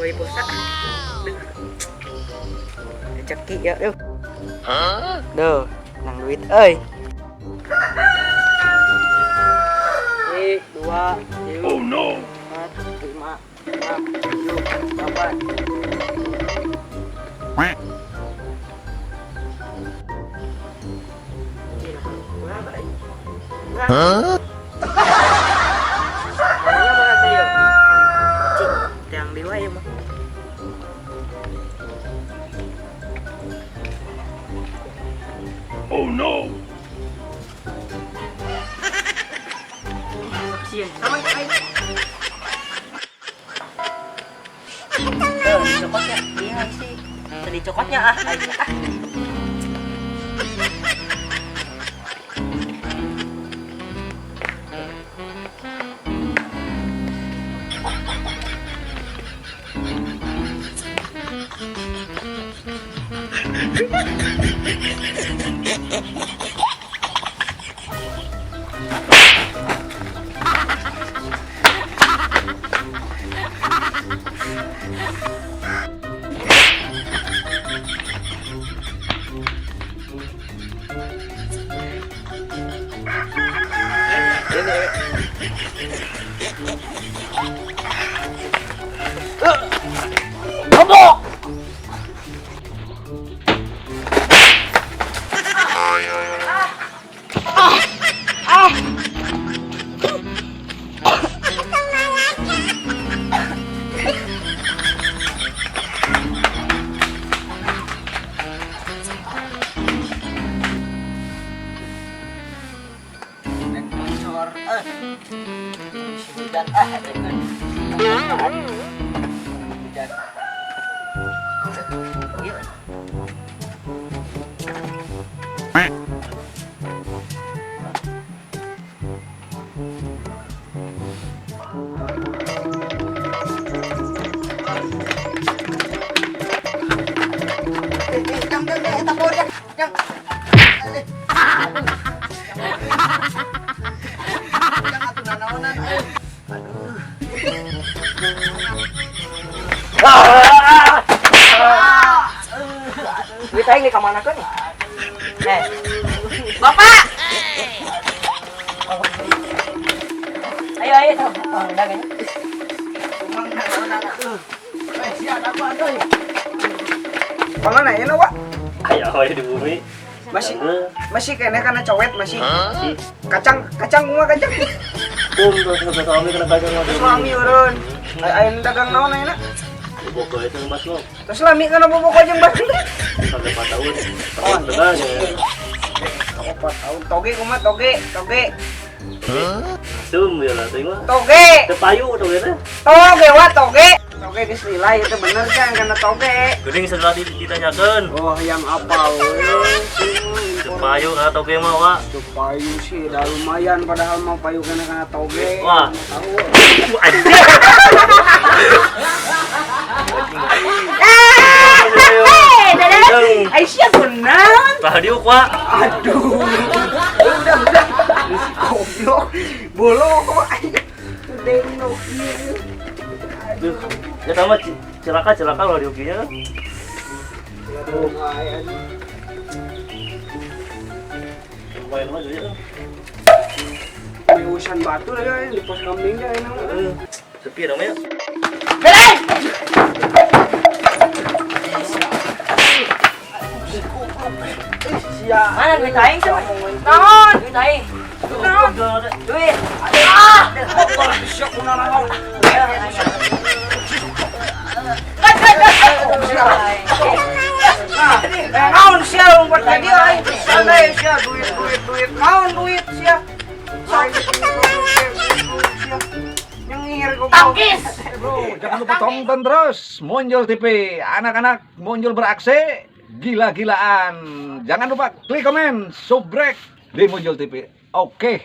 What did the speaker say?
Beli pulsa. Rezeki ya, duh. Duh, nang duit euy. 1, 2, 3, Oh no. 4, 5, 6, 7, 8. Hah? Yang dewa ya mah. Oh no. Sama aing. Tuh, dicokotnya. Iya sih. Tadi cokotnya ah, aing ah. Hujan ah, hujan. Yuk. Jang, jang, Duit aing ka mana keun? Eh. Bapak. Ayo ayo. Oh, udah kayaknya. Eh, sia aku atuh. Pangan aya na, Wak? Aya we di bumi. Masih masih kene kana cowet masih. Kacang kacang kumaha kacang? Bum terus suami kena kacang mah. Suami eureun. Aya dagang naon ayeuna? Boboko itu baslo. Terus lami kana boboko jeung baslo. Sampai 4 tahun. Oh, benar ya. 4 tahun. Toge kumaha toge? Toge. Sum ya lah teh mah. Toge. Teu payu toge teh. Toge wa toge. Toge geus nilai itu bener kan kana toge. Geuning setelah ditanyakeun. Oh, yang apa we? Teu payu kana toge mah, Wak. Teu payu sih, dah lumayan padahal mau payu kana toge. Wah. Tahu. Anjing. Aisyah benar. Tah diuk, Wak. Aduh. Udah, udah. Goblok. Bolo kok aing. Deno ieu. Duh, ya sama celaka-celaka loh diukinya. Lumayan. Lumayan mah jadi. Urusan batu lah di pos kambing dah enak. Sepi dong ya. Beleng. Mana duit aing sih? Naon? Duit aing. Naon? Duit. Ah! Siap naon. Naon sia lompat ka dieu aing. Santai sia duit duit duit. Naon duit sia? Nyengir goblok. Tangkis. Bro, jangan lupa tonton terus Muncul TV. Anak-anak muncul beraksi gila-gilaan. Jangan lupa klik komen, subrek di Muncul TV. Oke.